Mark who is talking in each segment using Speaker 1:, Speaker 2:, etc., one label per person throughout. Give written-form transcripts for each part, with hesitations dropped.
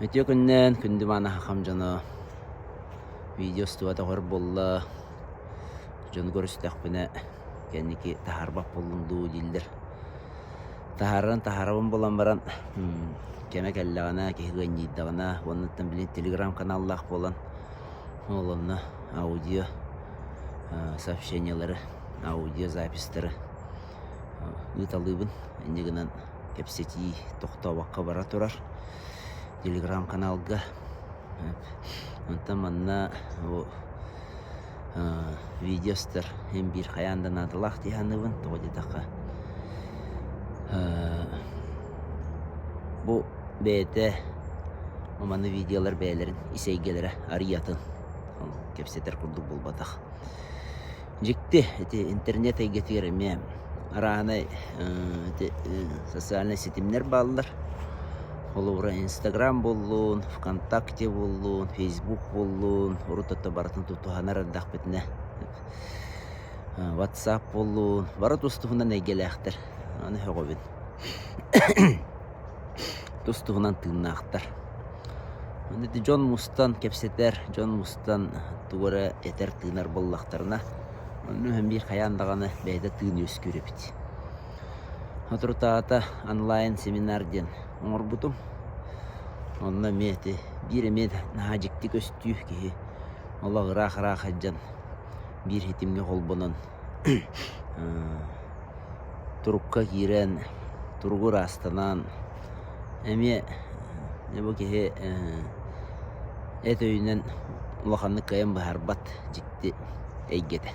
Speaker 1: Үтүө күннээн, күндү мааны хахам дьоно видео устубатах өр буолла. Дьону көрүстэхпинэ кэнники таһаарбат буоллум дуу дииллэр. Таһааран таһаарабын буолан баран кэмэ кэллэҕинэ, киһи ыанньыйдаҕына уонна билин телеграм-каналлаах буолан ол онно аудио сообщениелары, аудиозаписьтары ыыталыыбын. Инньэ гынан кэпсэтии тохтообокко бара турар телеграм-каналга. Онтон манна бу видеостар син биир хайаан да наадалаах дии саныыбын. Тоҕо диэтэххэ бу бэйэтэ маны видеолар бэйэлэрин ис эйгэлэрэ арыый атын кэпсэтэр курдук буолбатах. Дьикти, ити интернет эйгэтигэр эмиэ арааһынай ити социальнай ситимнэр бааллар. Холобура, Инстаграм буоллун, ВКонтакте буоллун, Фейсбук буоллун, урут ото барытын туһанар эрдэхпитинэ WhatsApp буоллун, бары тус-туһунан эйгэлээхтэр. Аны сөҕөбүн. Тус-туһунан тыыннаахтар. Аны ити дьон мустан кэпсэтэр, дьон мустан тугу эрэ этэр-тыынар буоллахтарына, онно биир хайаан даҕаны бэйэтэ тыын үөскүүр эбит. Соторутааҕыта онлайн семинар диэн оҥорбутум. Онно эмиэ ити биир эмиэ наһаа дьикти көстүү киһи олох ыраах-ыраах сылдьан биир ситимҥэ холбонон турукка киирэн, туругу ыраастанан, эмиэ бу киһи эт өйүнэн улаханнык кыайан быһаарбат дьикти эйгэтэ.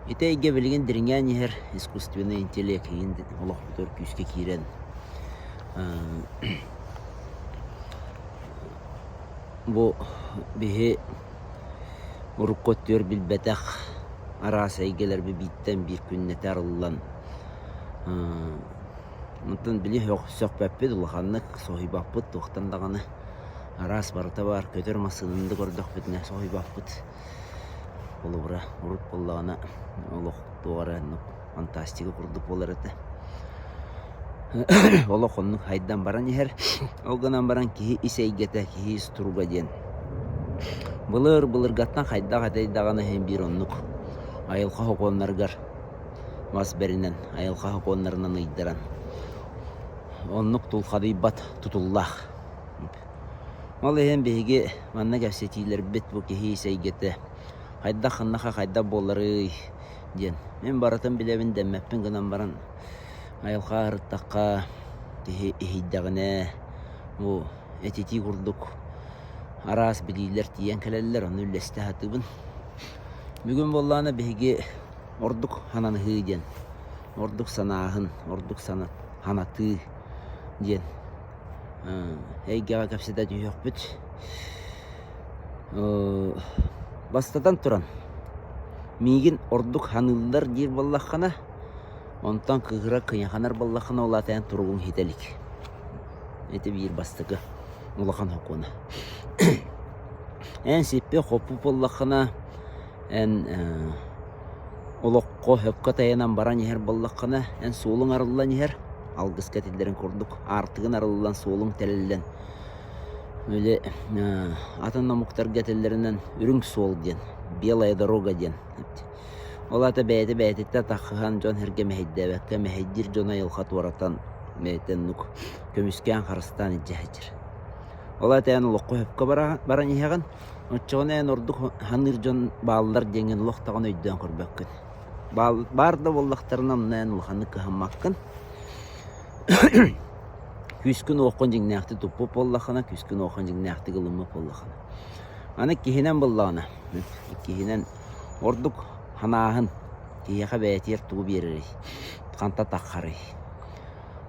Speaker 1: Ити эйгэ билигин дириҥээн иһэр искусственнай интеллект игин олохпутугар күүскэ киирэн бу биһи Урукку өттүгэр билбэтэх араас эйгэлэрбит бииртэн биир күннэтэ арыллан, онтон били сөхпөппүт, улаханнык соһуйбаппыт туохтан даҕаны араас барыта баар, көтөр массыынаны да көрдөхпүтүнэ соһуйбаппыт. Холобура, урут буоллаҕына олох туох эрэ оннук фантастика курдук буолар этэ. Олох оннук хайдан баран иһэр. Ол гынан баран киһи ис эйгэтэ, киһи ис туруга диэн былыр-былыргаттан хайдах этэй даҕаны иһин биир оннук айылҕа сокуоннарыгар мас бэринэн, айылҕа сокуоннарынан ыйдаран оннук тулхадыйбат тутуллаах. Ол иһин биһиги манна кэпсэтиилэрбит бу киһи ис эйгэтэ хайдах ханнаха хайдах буоларый диэн. Мин барытын билэбин дэммэппин гынан баран айылҕа аһарыттахха киһи иһийдэҕинэ бу этитии курдук араас билиилэр тиийэн кэлэллэр, ону үллэстэ сатыыбын. Бүгүн буоллаҕына биһиги ордук хананыһыы диэн, ордук санааһын, ордук санатыы диэн эйгэҕэ кэпсэтэ түһүөхпүт. Бастатан туран, миигин ордук ханыыллар диир буоллаххына, онтон кыыһыра кыйаханар буоллаххына, ол аата эн туругуҥ ситэ илик. Ити биир бастакы улахан сокуона. Эн сиппит-хоппут буоллаххына, эн олоххо сөпкө тайанан баран иһэр буоллаххына, эн суолуҥ арыллан иһэр, алгыска этиллэрин курдук, аартыгын арыллан, суолуҥ тэлэллэн, били атын омуктарга этэллэринэн үрүҥ суол диэн, белая дорога диэн. Ол аата бэйэтэ бэйэтиттэн таххыһан дьон-сэргэ мэһэйдээбэккэ, мэһэйдиир дьону айылҕа туоратан, бэйэтэ оннук көмүскээн, харыстаан илдьэ сылдьар. Ол аата эн олоххо сөпкө баран иһэҕин, Оччоҕуна эн ордук ханыыр дьон бааллар диэҥҥин олох даҕаны өйдөөн көрбөккүн. Баар да буоллахтарына онно эн улаханнык кыһаммаккын. Күүскүн-уоххун дьиҥнээхтик туппут буоллаххына, күүскүн-уоххун дьиҥнээхтик ылыммыт буоллаххына. Аны киһинэн буоллаҕына, киһинэн ордук ханааһын киһиэхэ бэйэтигэр тугу биэрэрий, ханта таххарый,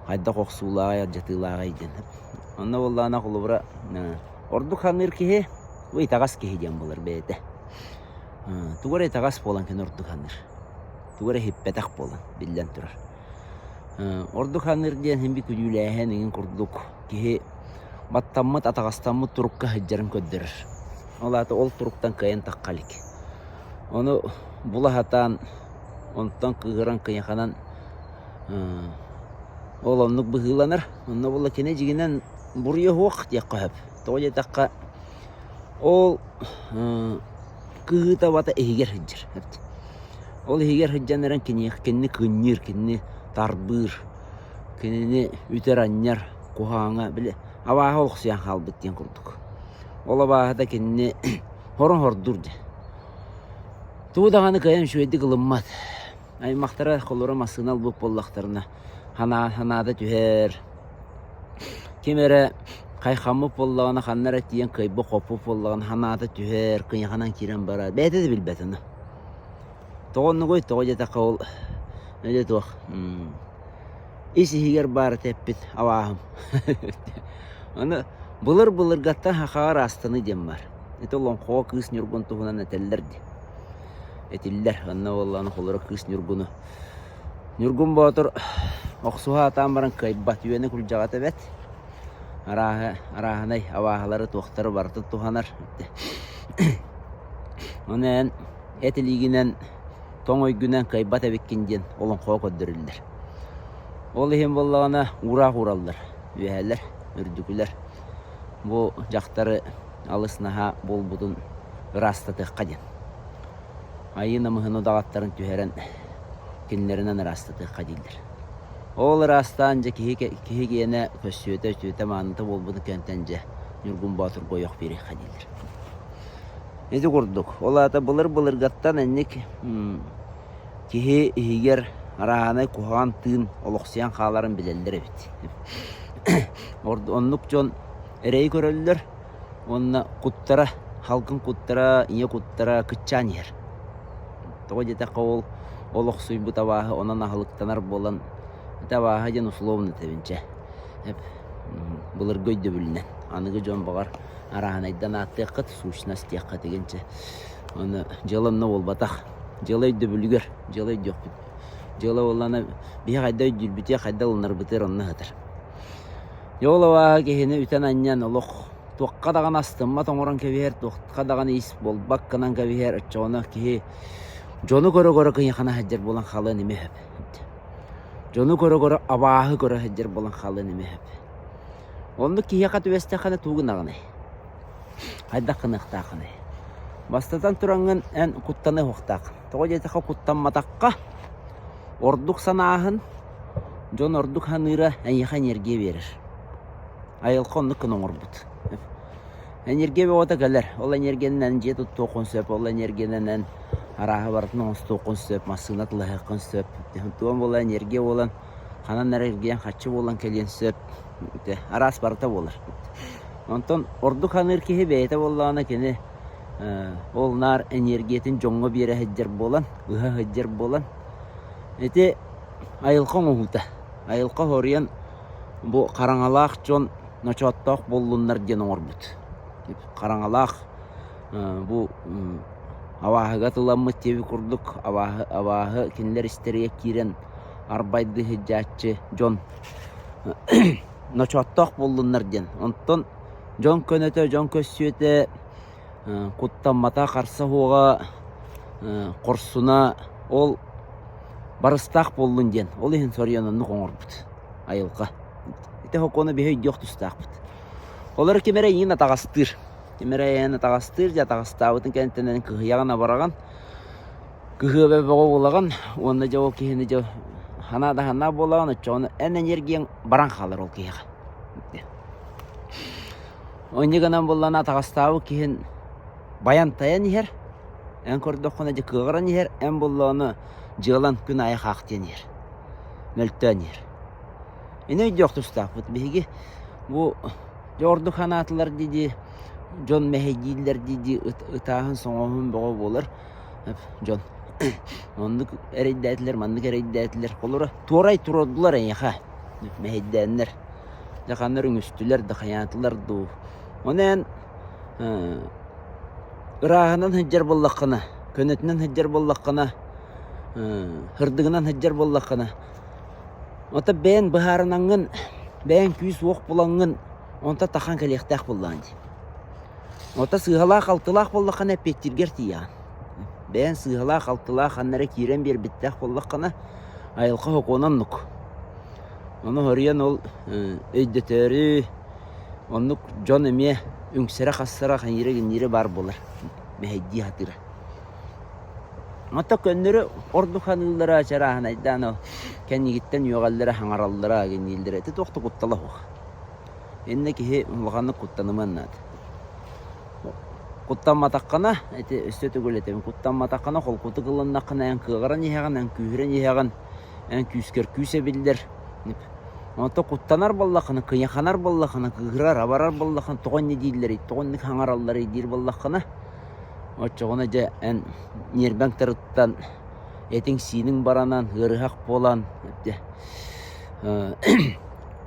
Speaker 1: хайдах охсуулааҕый, алдьатыылааҕый диэн. Онно буоллаҕына холобура Ордук ханыыр киһи бу итэҕэс киһи диэн буолар бэйэтэ. Тугу эрэ итэҕэс буолан кини ордук ханыыр. Тугу эрэ иһиппэтэх буолан, биллэн турар. Ордук ханыыр диэн син биир күнүүлээһин эҥин курдук киһи баттаммыт, атаҕастаммыт турукка сылдьарын көрдөрөр. Ол аата ол туруктан кыайан тахха илик. Ону була сатаан, онтон кыыһыран, кыйаханан ол оннук быһыыланар. Онно буолла кини дьиҥинэн буруйа суох диэххэ сөп. Тоҕо диэтэххэ, ол кыһыыта-абата иһигэр сылдьар. Ол иһигэр сылдьан эрэн киниэхэ кинини кынньыыр, кинини тарбыыр, кинини үтэр-анньар, куһаҕаҥа били абааһы олохсуйан хаалбыт диэн курдук. Ол абааһыта кинини хорон хордуур дьэ. Тугу даҕаны кыайан үчүгэйдик ылыммат. Аймахтара холоро массыына ылбыт буоллахтарына санаа санаата түһэр. Ким эрэ хайхаммыт буоллаҕына ханна эрэ тиийэн кыайбыт-хоппут буоллаҕына санаата түһэр, кыйаханан киирэн барар. Бэйэтэ да билбэт ону. Тоҕо оннугуй? Тоҕо диэтэххэ ол өйдө туох ис-иһигэр баар этэ эппит абааһым. Аны былыр-былыргаттан сахаҕа ыраастаныы диэн баар. Ити олоҥхоҕо Кыыс Ньургун туһунан этэллэр дии. Этиллэр. Онно буоллаҕына холоро Кыыс Ньургуну Ньургун Боотур охсуһа сатаан баран кыайбат, үөнэ күрдьэҕэтэ эбэт. Арааһы, арааһынай абааһылары туохтары барытын туһанар. Ону эн эт илиигинэн, тоҥ өйгүнэн кыайбат эбиккин диэн олоҥхоҕо көрдөрүллэр. Ол иһин буоллаҕына уураах уураллар, үөһээлэр, үрдүкүлэр. Бу дьахтары алыс наһаа буолбутун ыраастатыахха диэн. Айыы намыһын удаҕаттарын түһэрэн кинилэринэн ыраастатыахха дииллэр. Ол ыраастаан дьэ киһи киһи гиэнэ көссүөтэ үтүөтэ мааныта буолбутун кэнтэн дьэ Ньургун Боотурга ойох биэриэххэ дииллэр. Ити курдук, ол аата былыр-былыргаттан инник киһи иһигэр арааһынай куһаҕан тыын олохсуйан хааларын билэллэр эбит. Оннук дьон эрэйи көрөллөр уонна куттара, халкын куттара, ийэ куттара кыччаан иһэр. Тоҕо диэтэххэ ол олохсуйбут абааһы онон аһылыктанар буолан, ити абааһы диэн условно этэбин чэ. Былыргы өйдөбүлүнэн. Аныгы дьон баҕар арааһынайдан ааттыаххыт, сущность диэххит игинчэ. Ону дьыала онно буолбатах. Дьыала өйдөбүлүгэр, дьыала өйдүөхпүт. Дьыала буоллаҕына биһи хайда өйдүүрбүтүгэр, хайда ылынарбытыгар онно сытар. Дьэ ол абааһы киһини үтэн-анньан олох туохха даҕаны астыммат оҥорон кэбиһэр, туохха даҕаны ис буолбат гынан кэбиһэр, оччоҕуна киһи дьону көрө-көрө кыйахана сылдьар буолан хаалыан эмиэ сөп. Дьону көрө-көрө абааһы көрө сылдьар буолан хаалыан эмиэ сөп. Оннук киһиэхэ түбэстэххинэ тугу гынаҕыный? Хайдах гыныахтааххыный? Бастатан тураҥҥын эн куттаныа суохтааххын. Тоҕо диэтэххэ куттамматахха ордук санааһын, дьон ордук саныыра эйиэхэ энергия биэрэр. Айылҕа оннук гына оҥорбут. Энергия бөҕөтө кэлэр. Ол энергиянан дьиэ туттуоххун сөп, ол энергиянан арааһы барытын оҥостуоххун сөп, массыына атыылаһыаххын сөп. Туом буола энергия буолан ханан эрэ эргийэн харчы буолан кэлиэн сөп. Араас барыта буолар. Онтон ордук саныыр киһи бэйэтэ буоллаҕына кини ол наар энергиятын дьоҥҥо биэрэ сылдьар буолан, ыһа сылдьар буолан ити айылҕа оҥоһуута. Айылҕа хоруйан бу хараҥалаах дьон ночооттоох буоллуннар диэн оҥорбут. Хараҥалаах бу абааһыга тыламмыт диэбит курдук абааһы, абааһы кинилэр истэригэр киирэн арбайдыы сылдьааччы дьон ночооттоох буоллуннар диэн. Онтон дьон көнөтө, дьон көрсүөтэ куттаммата, харса суоҕа, хорсуна ол барыстаах буоллун диэн. Ол иһин соруйан оннук оҥорбут айылҕа. Ити сокуону биһи өйдүөх тустаахпыт. Олор ким эрэ иин атаҕастыыр. Ким эрэ эйээн атаҕастыыр, дьэ атаҕастаабытын кэнниттэн кыһыйаҕын абараҕын, кыһыаба бөҕө буолаҕын уонна дьэ ол киһини дьэ санаа да санаа буолаҕын, оччоҕуна эн энергияҥ баран хаалар ол киһиэхэ. Онньу гынан буоллаҕына атаҕастаабыт киһин байан-тайан иһэр, эн көрдөххүнэ дьэ кыаҕыран иһэр, эн буоллаҕына дьыалаҥ күн аайы хаахтыйан иһэр, мөлтөөн иһэр. Ини өйдүөх тустаахпыт. Биһиги бу дьэ ордук санаатылар дии-дии дьон мэһэйдииллэр дии-дии ытааһын-соҥооһун бөҕө буолар дьон. Оннук эрэйдээтилэр, маннык эрэйдээтилэр. Холобура, туорай туруордулар эйиэхэ мэһэйдээннэр. Дьэ ханна эрэ үҥүстүлэр да хайаатылар дуу. Ону эн ырааһынан сылдьар буоллаххына, көнөтүнэн сылдьар буоллаххына, сырдыгынан сылдьар буоллаххына, Ото бэйэҥ быһаарынаҥҥын, бэйэҥ күүс-уох булаҥҥын, онто тахан кэлиэхтээх буоллаҕыҥ дии. Ото сыыһалаах-халтылаах буоллаххына эппиэттииргэр тиийэҕин. Бэйэҥ сыыһалаах-халтылаах ханна эрэ киирэн биэрбиттээх буоллаххына, айылҕа сокуона оннук. Ону соруйан ол өйдөтөөрү, Оннук дьон эмиэ үҥсэрэ-хассара, хайыыра-гинниирэ баар буолар, мэһэйдии сатыыра. Онто көннөрү ордук ханыыллара чарааһынайдаан ол кэннигиттэн үөҕэллэрэ, хаҥараллара гиннииллэрэ ити туох да куттала суох. Иннэ киһи улаханнык куттанымыан наада. Куттамматаххына, ити өссө төгүл этэбин, куттамматаххына, холкутук ылыннаххына, эн кыаҕыран иһэҕин, эн күүһүрэн иһэҕин, эн күүскэр күүс эбиллэр. Онтон куттанар буоллаххына, кыйаханар буоллаххына, кыыһырар, абарар буоллаххына, тоҕо инньэ дииллэрий, тоҕо инник хаҥаралларый диир буоллаххына, оччоҕуна дьэ эн ньиэрбэҥ тырыттан, этиҥ-сииниҥ баранан, ыарыһах буолан,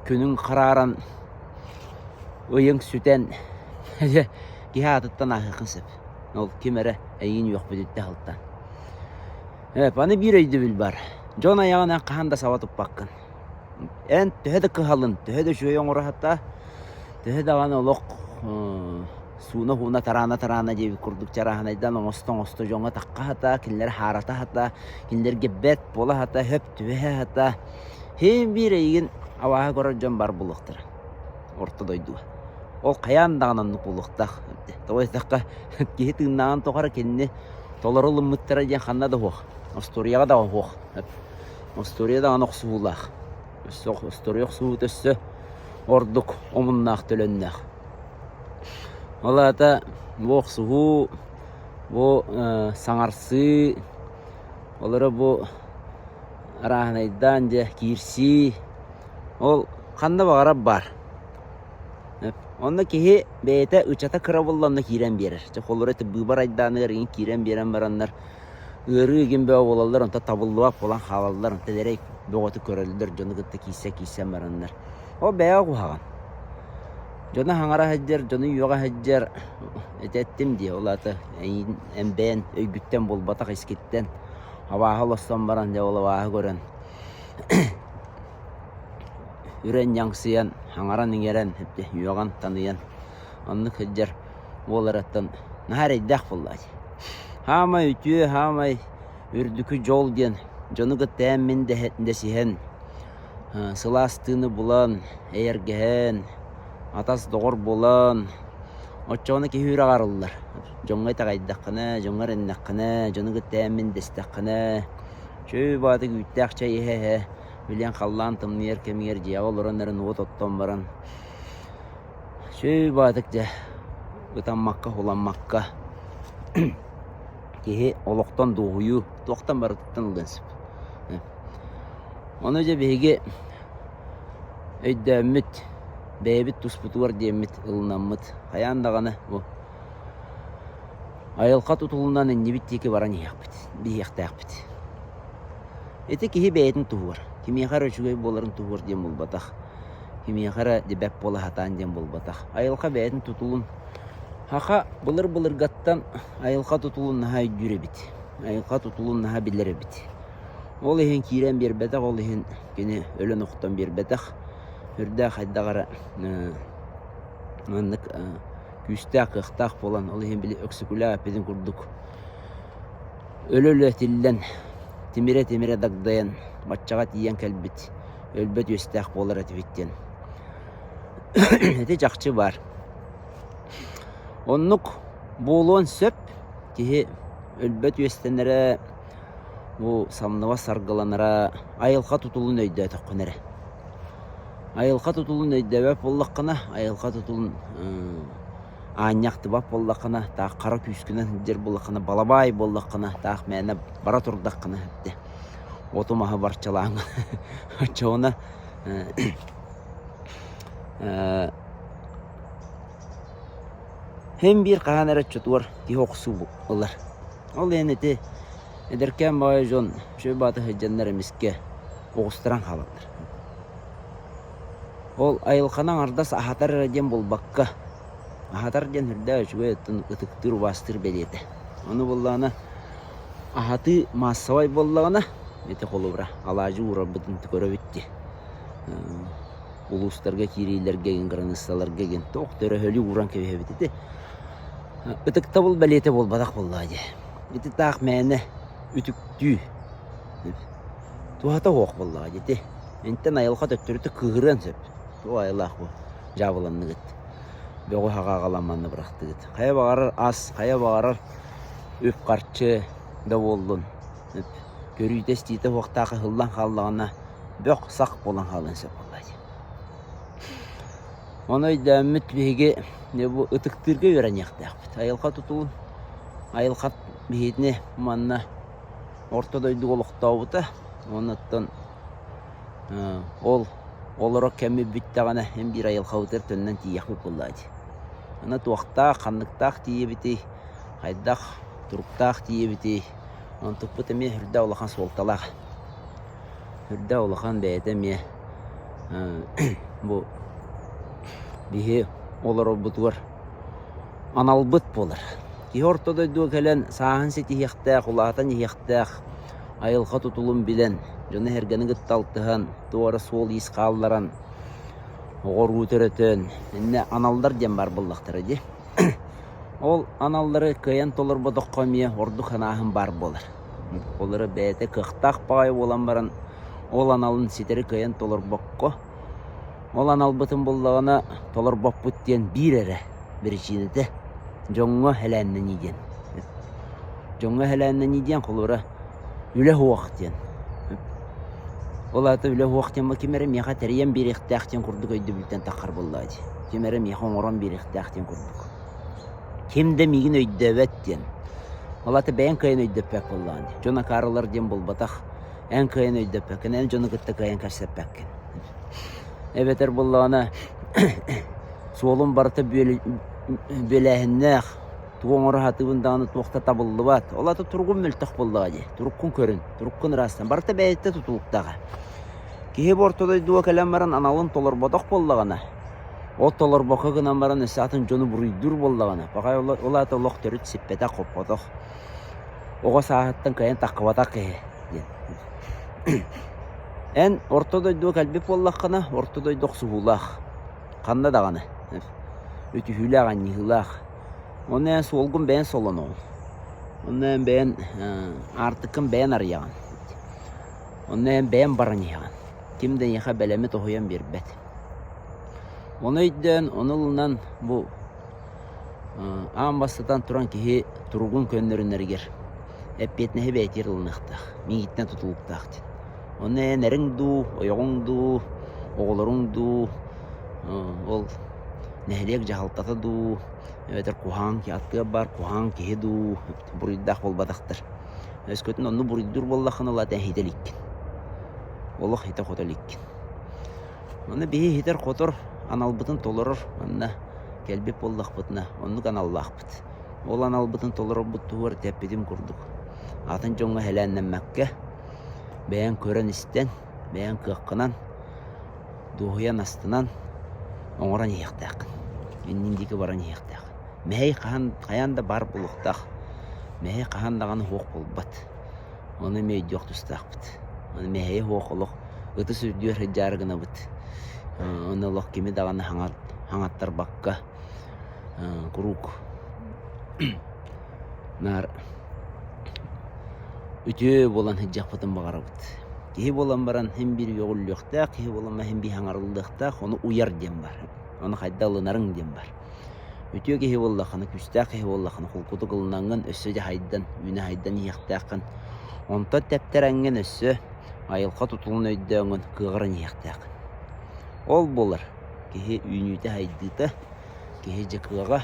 Speaker 1: күнүҥ харааран, ыйыҥ сүтэн, дьэ киһи аатыттан ааһыаххын сөп. Ол ким эрэ эйигин үөхпүтүттэн сылтаан. Аны биир өйдөбүл баар. Дьон айаҕын эн хаһан да саба туппаккын. Эн төһө да кыһалын, төһө да үчүгэй оҥоро сатаа, төһө даҕаны олох сууна-һууна тараана-тараана диэбит курдук чарааһынайдан оҥосто-оҥосто дьоҥҥо тахха сатаа, кинилэри хаарата сатаа, кинилэргэ бэрт буола сатаа, хөп түбэһэ сатаа. Син биир эйигин абааһы көрөр дьон баар буолуохтара орто дойдуга. Ол хайаан даҕаны оннук буолуохтаах. Тоҕо диэтэххэ, киһи тыыннааҕын тухары кинини толору ылыммыттара диэн ханна да суох. Остуоруйаҕа да суох. Остуоруйа даҕаны охсуһуулаах. Өссө остуоруйа охсуһуута өссө ордук омуннаах төлөннөөх. Ол аата бу охсуһуу, бу саҥарсыы, олоро бу арааһынайдаан дьэ киирсии, ол ханна баҕарар баар. Онно киһи бэйэтэ ычата кыра буолла онно киирэн биэрэр. Дьэ холобура ити быыбар айдааныгар игин киирэн биэрэн бараннар ыарыы игин бөҕө буолаллар, онто табыллыбат буолан хаалаллар, онто эрэй бөҕөтүк көрөллөр, дьону кытта киирсэ-киирсэн бараннар. Ол бэйэҕэ куһаҕан. Дьону хаҥара сылдьар, дьону үөҕэ сылдьар ити эттим дии, ол аата эйигин эн бэйэн өйгүттэн буолбатах искиттэн абааһы олоссон баран дьэ ол абааһы көрөн үрэн ньаҥсыйан, хаҥаран-иҥэрэн, үөҕэн-таныйан оннук сылдьар буоларыттан наһаа эрэйдээх буолла дии. Хаамай үтүө, хаамай үрдүкү дьол диэн дьону кытта эн-мин дэсиһэн, сылаас тыыны булан, эйэргэһэн, атас-доҕор буолан, оччоҕуна киһи үрэҕэ арыллар. Дьоҥҥо итэҕэйдэххинэ, дьоҥҥо эрэннэххинэ, дьону кытта эн-мин дэстэххинэ, чү баатык үүттээх чэй иһэ-иһэ, билиэн халлаан тымныйар кэмигэр дьиэҕэ олорон эрэн уот оттон баран, чү баатык дьэ ытаммакка, хуламмакка киһи олохтон дуоһуйуу туохтан барытыттан ылыан сөп. Ону дьэ биһиги өйдөөммүт, бэйэбит туспутугар диэммит ылынаммыт, хайаан даҕаны бу айылҕа тутулунан иннибит диэки баран иһиэхпит, биһиэхтээхпит. Ити киһи бэйэтин туһугар, кимиэхэ эрэ үчүгэй буоларын туһугар диэн буолбатах, кимиэхэ эрэ дибэт буола сатаан диэн буолбатах. Айылҕа бэйэтин тутулун Саха былыр-былыргаттан айылҕа тутулун наһаа өйдүүр эбит, айылҕа тутулун наһаа билэр эбит. Ол иһин киирэн биэрбэтэх, ол иһин кини өлөн-охтон биэрбэтэх. Үрдээх хайдах эрэ маннык күүстээх, кыахтаах буолан, ол иһин били Өксөкүлээх эппитин курдук өлө-өлө тиллэн, тимирэ-тимирэ дагдайан, баччаҕа тиийэн кэлбит, өлбөт үөстээх буолар этибит диэн. Ити чахчы баар. Оннук буолуон сөп, киһи өлбөт үөстэнэрэ, бу самныбат саргыланара айылҕа тутулун өйдөөтөххүнэ эрэ. Айылҕа тутулун өйдөөбөт буоллаххына, айылҕа тутулун аанньа ахтыбат буоллаххына, таах хара күүскүнэн сылдьар буоллаххына, балабаай буоллаххына, таах мээнэ бара турдаххына оту-маһы барчалааҥ оччоҕуна Һин биир хаһан эрэ оччотугар киһи охсуу ылар. Ол иһин ити эдэркээн баҕайы дьон үчүгэй баҕайытык сылдьаннар эмискэ оҕустаран хаалаллар. Ол айылҕаны аҥардас аһатар эрэ диэн буолбакка, аһатар диэн сүрдээх үчүгэй оттон ытыктыыр, убаастыыр бэлиэтэ. Ону буоллаҕына аһатыы маассабай буоллаҕына, ити холобура алаадьы уурарбытын көрөбүт дии. Улуустарга киириилэргэ игин кыраныыссаларга игин туох да өрөһөлүү ууран кэбиһэбит ити. Ытыктабыл бэлиэтэ буолбатах буоллаҕа дии. Ити таах мээнэ үтүктүү. Туһата суох буоллаҕа дии ити. Интэн айылҕа төттөрүтэ кыыһырыан сөп. Туох айылаах бу дьаабыланныгыт. Бөҕү хаҕа аҕалан манна бырахтыгыт. Хайа баҕарар ас, хайа баҕарар үп-харчы да буоллун, көрүүтэ-истиитэ суохтаах ыһыллан хааллаҕына бөх-сах буолан хаалыан сөп буолла дии. Ону өйдөөммүт биһиги бу ытыктыырга үөрэниэхтээхпит. Айылҕа тутуун, айылҕа биһигини манна орто дойдуга олохтообута. Оннуттан ол олорор кэммит бүттэҕинэ эн биир айылҕабытыгар төннөн тиийиэхпит буоллаҕа дии. Аны туохтаах, ханныктаах тиийэбитий, хайдах туруктаах тиийэбитий, онтукпут эмиэ сүрдээх улахан суолталаах. Сүрдээх улахан бэйэтэ эмиэ бу биһи олорорбутугар аналбыт буолар. Киһи орто дойдуга кэлэн сааһын ситиһиэхтээх, улаатан иһиэхтээх, айылҕа тутулун билэн, дьону-сэргэни кытта алтыһан, туора суол-иис хаалларан, оҕо-уруу төрөтөн, иннэ аналлар диэн баар буоллахтара дии. Ол аналлары кыайан толорботоххо эмиэ ордук санааһын баар буолар. Ол эрэ бэйэтэ кыахтаах баҕайы буолан баран, ол аналын ситэри кыайан толорбокко, ол аналбытын буллаҕына толорбоппут диэн биир эрэ биричиинэтэ дьоҥҥо элээннэнии диэн. Дьоҥҥо элээннэнии диэн холобура үлэ суох диэн. Ол аата үлэ суох диэн ким эрэ миэхэ тэрийэн биэриэхтээх диэн курдук өйдөбүлтэн таххар буоллаҕа дии. Ким эрэ миэхэ оҥорон биэриэхтээх диэн курдук. Ким да миигин өйдөөбөт диэн. Ол аата бэйэҥ кыайан өйдөппөт буоллаҕын дии. Дьон акаарылар диэн буолбатах. Эн кыайан өйдөппөккүн, эн дьону кытта кыайан кэпсэппэккин. Эбэтэр буоллаҕына суолум барыта бүөлээһиннээх, тугу оҥоро сатыыбын даҕаны туох да табыллыбат. Ол аата туругум мөлтөх буоллаҕа дии. Туруккун көрүн, туруккун ыраастан. Барыта бэйэтэ тутулуктааҕа. Киһи бу орто дойдуга кэлэн баран аналын толорботох буоллаҕына, ол толорбокко гынан баран өссө атын дьону буруйдуур буоллаҕына, пахай ол аата олох төрүт сиппэтэх-хоппотох, оҕо сааһыттан кыайан таххыбатах киһи диэн. Эн орто дойдуга кэлбит буоллаххына, орто дойду охсуһуулаах, ханна даҕаны үтүһүүлээх, анньыһыылаах. Онно эн суолгун бэйэн солоноҕун. Онно эн бэйэн аартыккын бэйэн арыйаҕын. Онно эн бэйэн баран иһэҕин. Ким да эйиэхэ бэлэми тоһуйан биэрбэт. Ону өйдөөн, ону ылынан бу аан бастатан туран киһи туругун көннөрүнэригэр эппиэтинэһи бэйэтигэр ылыныахтаах, миигиттэн тутулуктаах диэн. Онно эн эриҥ дуу, ойоҕуҥ дуу, оҕолоруҥ дуу, ол нэһилиэк дьаһалтата дуу, эбэтэр куһаҕан аттыгар баар куһаҕан киһи дуу буруйдаах буолбатахтар. Өскөтүн онно буруйдуур буоллаххына, ол аата иһитэ иликкин. Олох иһитэ-хото иликкин. Онно биһи иһитэр-хотор аналбытын толорор манна кэлбит буоллахпытына, оннук аналлаахпыт. Ол аналбытын толорорбут туһугар тэппитим курдук. Атын дьоҥҥо сэлээннэммэккэ, бэйэҥ көрөн-истэн, бэйэҥ кыаххынан, дуоһуйан астынан оҥорон иһиэхтээххин. Иннин диэки баран иһиэхтээх. Мэһэй хаһан хайаан да баар буолуохтаах. Мэһэй хаһан даҕаны суох буолбат. Ону эмиэ өйдүөх тустаахпыт. Ону мэһэйэ суох олох ытыс үрдүгэр сылдьаары гынабыт. Ону олох кими даҕаны хаҥаттарбакка куруук наар үтүө буолан сылдьыахпытын баҕарабыт. Киһи буолан баран син биир үөҕүллүөхтээх, киһи буолан баран син биир хаҥарыллыахтаах, ону уйар диэн баар. Ону хайдах ылынарыҥ диэн баар. Үтүө киһи буоллаххына, күүстээх киһи буоллаххына, холкутук ылынаҥҥын өссө дьаһайдан, үүнэ-хайдан иһиэхтээххин. Онтон тэптэрэҥҥин өссө айылҕа тутулун өйдөөҥҥүн кыаҕыран иһиэхтээххин. Ол буолар киһи үүнүүтэ-сайдыыта, киһи дьэ кыаҕа.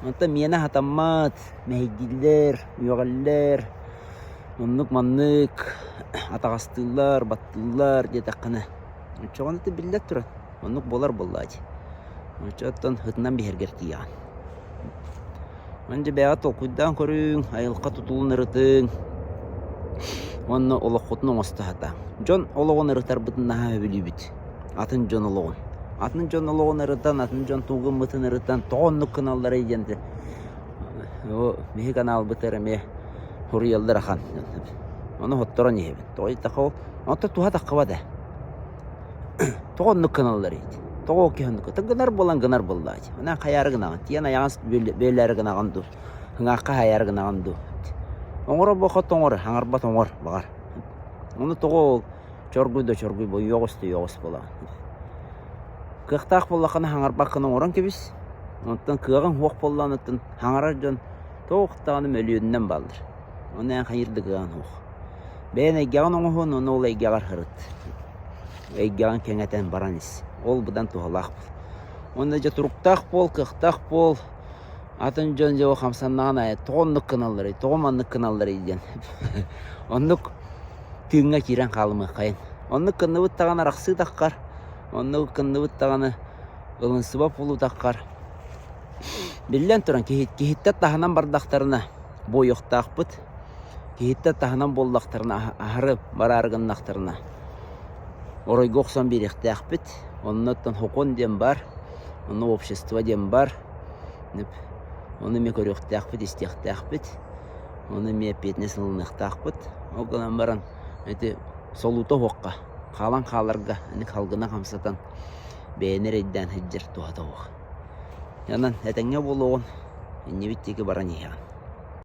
Speaker 1: Онтон миэнэ сатаммат, мэһэйдииллэр, үөҕэллэр, оннук-маннык атаҕастыыллар, баттыыллар диэтэххинэ, оччоҕуна ити биллэн турар, оннук буолар буоллаҕа дии. Оччоттон ытынан биһэргэр тиийэҕин. Онон дьэ бэйэҕит толкуйдаан көрүҥ, айылҕа тутулун ырытыҥ уонна олоххутун оҥосто сатааҥ. Дьон олоҕун ырытарбытын наһаа сөбүлүүбүт. Атын дьон олоҕун. Атын дьон олоҕун ырытан, атын дьон тугу гыммытын ырытан, тоҕо оннук гыналларый диэн биһи каналбытыгар эмиэ суруйаллар ахан. Ону хотторон иһэбин. Тоҕо диэтэххэ ол онтон туһа таххыбат ээ. Тоҕо оннук гыналлар эбит? Тоҕо ол киһи оннук гынар буолан гынар буоллаҕа дии. Онон хайаары гынаҕын? Тиийэн айаҕас бүөлээри гынаҕын дуу? Ыҥаахха хайаары гынаҕын дуу? Оҥоро буохот оҥор, хаҥарбат оҥор, баҕар. Ону тоҕо ол чоргуй да чоргуй буо, үөҕүс да үөҕүс буолаҕын. Кыахтаах буоллаххына хаҥарбаккын оҥорон кэбис. Онтон кыаҕыҥ суох буоллаҕына оттон хаҥарар дьон туох даҕаны мөлүйүөнүнэн бааллар. Ону эн хайыыр да кыаҕыҥ суох. Бэйэн эйгэҕин оҥоһун, ону ол эйгэҕэр сырыт. Эйгэҕин кэҥэтэн баран ис. Ол быдан туһалаах буол. Уонна дьэ туруктаах буол, кыахтаах буол. Атын дьон дьэ хамсаннаҕын аайы тоҕо оннук гыналларый, тоҕо маннык гыналларый диэн. Оннук тыыҥҥа киирэн хаалымыаххайын. Оннук гынныбыт даҕаны арахсыы таххар, оннук гынныбыт даҕаны ылынсыба буолуу таххар. Биллэн туран, киһиттэн таһынан бардахтарына буойуохтаахпыт. Киһиттэн таһынан буоллахтарына, аһары бараары гыннахтарына, оройго охсон биэриэхтээхпит. Онно оттон хокуон диэн баар, онно общество диэн баар. Ону эмиэ көрүөхтээхпит, истиэхтээхпит. Ону эмиэ эппиэтинэс ылыныахтаахпыт. Ол гынан баран ити солуута уһуохха, хаалан хааларга, аны халгына хамсатан бэйэни эрэйдээн сылдьар туһата суох. Онон этэҥҥэ буолуоҕун, иннибит диэки баран иһиэҕин.